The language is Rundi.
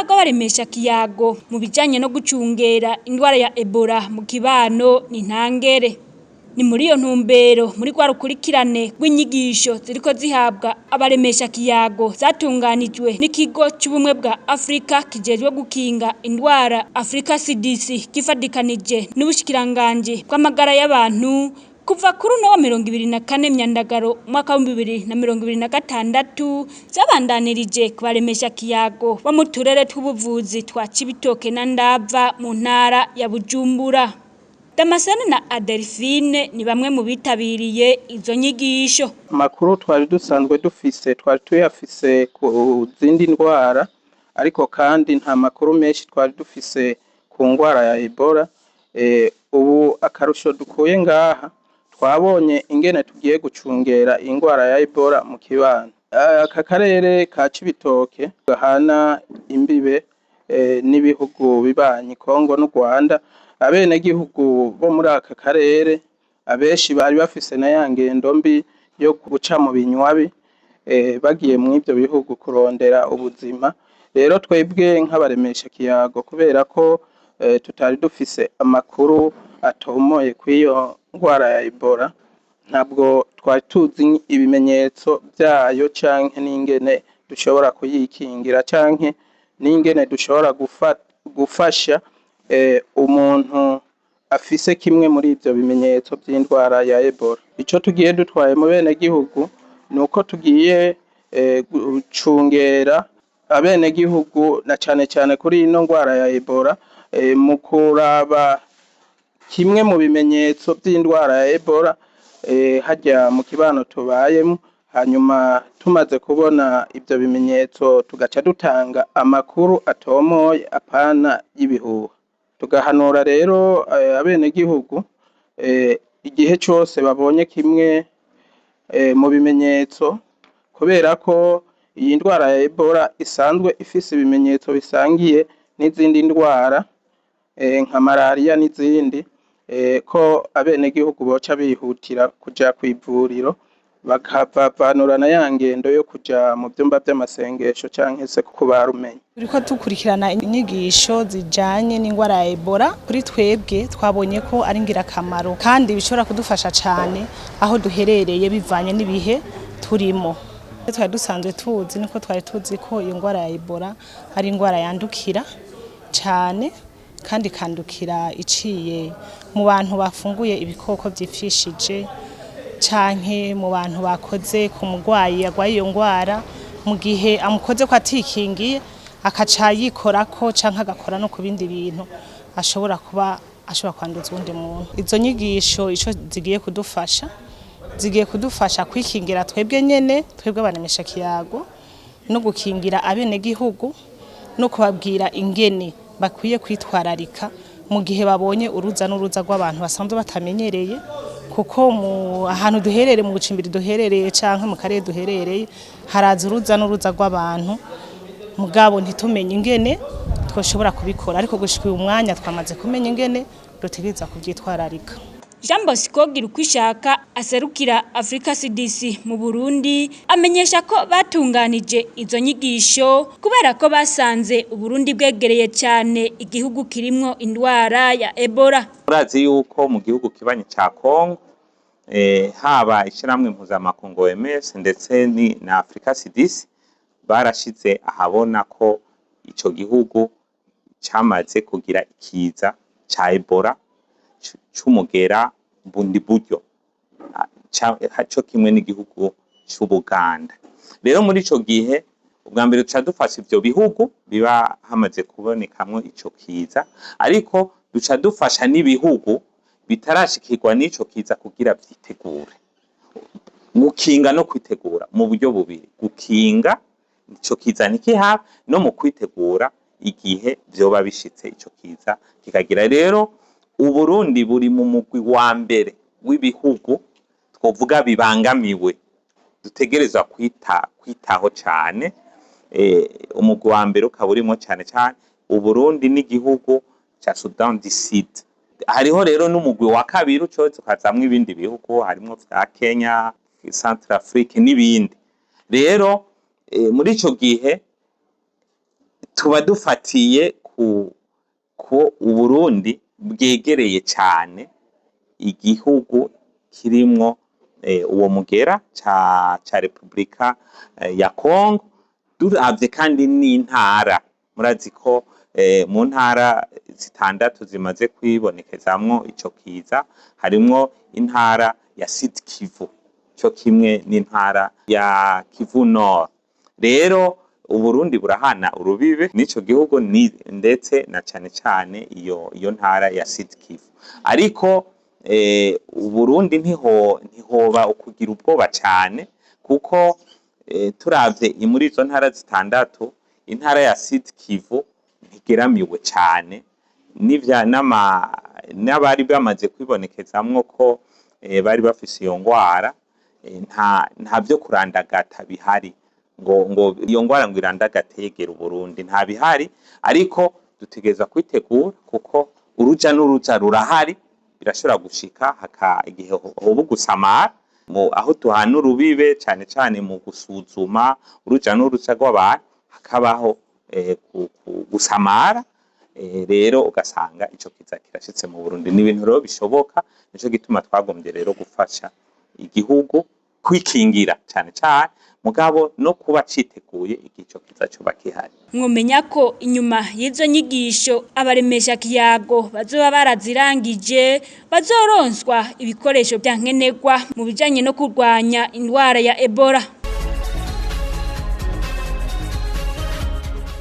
rw'abaremesha kiyago mu bijanye no gucungera indwara ya Ebola mu kibano ni ntangere. Ni muri iyo ntumbero muri rwa rukurikirane rw'inyigisho ziriko zihabwa abaremesha kiyago zatunganijwe n'ikigo c'ubumwe bwa Afrika kijejwe gukinga indwara Africa CDC gifadikanije n'ubushikiranganji bw'amagara y'abantu kuva kuri uno wa 24 Myandagaro umwaka wa 2026 zabandanirije kubaremesha kiyago bo mu turere tw'ubuvuzi twa Cibitoke na Ndava mu ntara ya Bujumbura. Damascene na Adelphine ni bamwe mu bitabiriye izo nyigisho. Amakuru twari dusanzwe dufise twari tuyafise ku zindi ndwara, ariko kandi nta makuru menshi twari dufise ku ndwara ya Ebola. Ubu akarusho dukuye ngaha, twabonye ingene tugiye gucungera ingwara ya Ebola mu kibano. Aka karere ka Cibitoke gahana imbibe n'ibihugu bibanyi Kongo n'u Rwanda, abenegihugu bo muri aka karere abenshi bari bafise na ya ngendo mbi yo guca mu binywabi bagiye mw'ivyo bihugu kurondera ubuzima. Rero twebwe nk'abaremesha kiyago, kubera ko tutari dufise amakuru atomoye kw'iyo ndwara ya Ebola, ntabwo twari tuzi ibimenyetso vyayo canke n'ingene dushobora kuyikingira canke n'ingene dushobora gufasha umuntu afise kimwe muri ivyo bimenyetso vy'indwara ya Ebola. Ico tugiye dutwaye mu benegihugu ni uko tugiye gucungera abenegihugu na cane cane kuri ino ndwara ya Ebola, mu kuraba kimwe mu bimenyetso vy'indwara ya Ebola harya mu kibano tubayemwo, hanyuma tumaze kubona ivyo bimenyetso tugaca dutanga amakuru atomoye, apana y'ibihuha. Tugahanura rero abenegihugu, igihe cose babonye kimwe mu bimenyetso, kubera ko iyi ndwara ya Ebola isanzwe ifise ibimenyetso bisangiye n'izindi ndwara nka malariya n'izindi, ko abenegihugu boca bihutira kuja kw'ivuriro, bakavavanura na ya ngendo yo kuja mu vyumba vy'amasengesho canke se kubarumenye. Turiko dukurikirana inyigisho zijanye n'ingwara ya Ebola. Kuri twebwe twabonye ko ari ngirakamaro kandi bishobora kudufasha cane aho duherereye bivanye n'ibihe turimo. Twari dusanzwe tuzi niko twari tuzi ko iyo ngwara ya Ebola ari ingwara yandukira cane kandi ikandukira iciye mu bantu bafunguye ibikoko vyifishije canke mu bantu bakoze ku murwayi yarwaye iyo ngwara, mu gihe amukoze ko atikingiye akaca yikorako canke agakora no ku bindi bintu, ashobora kuba ashobora kwanduza uwundi muntu. Izo nyigisho ico zigiye kudufasha, zigiye kudufasha kwikingira twebwe nyene, twebwe abaremesha kiyago, no gukingira abenegihugu, no kubabwira ingene bakwiye kwitwararika mu gihe babonye uruza n'uruza rw'abantu basanzwe batamenyereye, kuko mu ahantu duherereye, mu bucimbiri duherereye canke mu karere duherereye, haraza uruza n'uruza rw'abantu, mugabo ntitumenye ingene twoshobora kubikora. Ariko gushika uyu mwanya twamaze kumenya ingene dutegereza kuvyitwararika. Jean Bosco Girukwishaka aserukira Africa CDC mu Burundi amenyesha ko batunganije izo nyigisho kubera ko basanze Uburundi bwegereye cyane igihugu kirimwo indwara ya Ebola. Murazi yuko mu gihugu kibanyi ca Congo, haba ishirahamwe mpuzamakungu OMS ndetse na Africa CDC barashize ahabona ko ico gihugu camaze kugira ikiza ca Ebola c'umugera bundi buryo, co kimwe n'igihugu c'Ubuganda. Rero muri ico gihe, ubwa mbere duca dufasha ivyo bihugu biba hamaze kubonekamwo ico kiza, ariko duca dufasha n'ibihugu bitarashikirwa n'ico kiza kugira vyitegure gukinga no kwitegura mu buryo bubiri: gukinga ico kiza ntikihaba, no mu kwitegura igihe vyoba bishitse ico kiza kikagira. Rero Uburundi buri mu mugwi wa mbere w'ibihugu twovuga bibangamiwe, dutegerezwa kwitaho cane. Umugwi wa mbere ukaba urimwo cane cane Uburundi n'igihugu ca Sudan du Sud. Hariho rero n'umugwi wa kabiri ucoza ukazamwo ibindi bihugu, harimwo vya Kenya, Centrafrique n'ibindi. Rero muri ico gihe Tuba dufatiye ku ko Uburundi bwegereye cane igihugu kirimwo uwo mugera ca Republika ya Congo. Duravye kandi n'intara, murazi ko mu ntara zitandatu zimaze kwibonekezamwo ico kiza harimwo intara ya Sud Kivu co kimwe n'intara ya Kivu Nord. Rero Uburundi burahana urubibe n'ico gihugu ni ndetse na cane cane iyo ntara ya Sud Kivu. Ariko Uburundi ntihoba ukugira ubwoba cane, kuko turavye muri izo ntara zitandatu, intara ya Sud Kivu ntigeramiwe cane n'abari bamaze kwibonekezamwo ko bari bafise iyo ngwara. Nta vyo kurandagata bihari ngo iyo ngwara ngo irandagate yegera Uburundi, nta bihari. Ariko dutegerezwa kwitegura kuko uruja n'uruza rurahari, birashobora gushika haka igihe hoba ugusamara mu aho tuhana urubibe, cane cane mu gusuzuma uruja n'uruza rw'abantu, hakabaho gusamara, rero ugasanga ico kiza kirashitse mu Burundi. Ni ibintu rero bishoboka, nico gituma twagombye rero gufasha igihugu kwikingira cane cane, mugabo no kuba citeguye igihe ico kiza coba kihari. Mwomenya ko inyuma y'izo nyigisho abaremesha kiyago bazoba barazirangije bazoronswa ibikoresho vya nkenerwa mu bijanye no kurwanya indwara ya Ebola.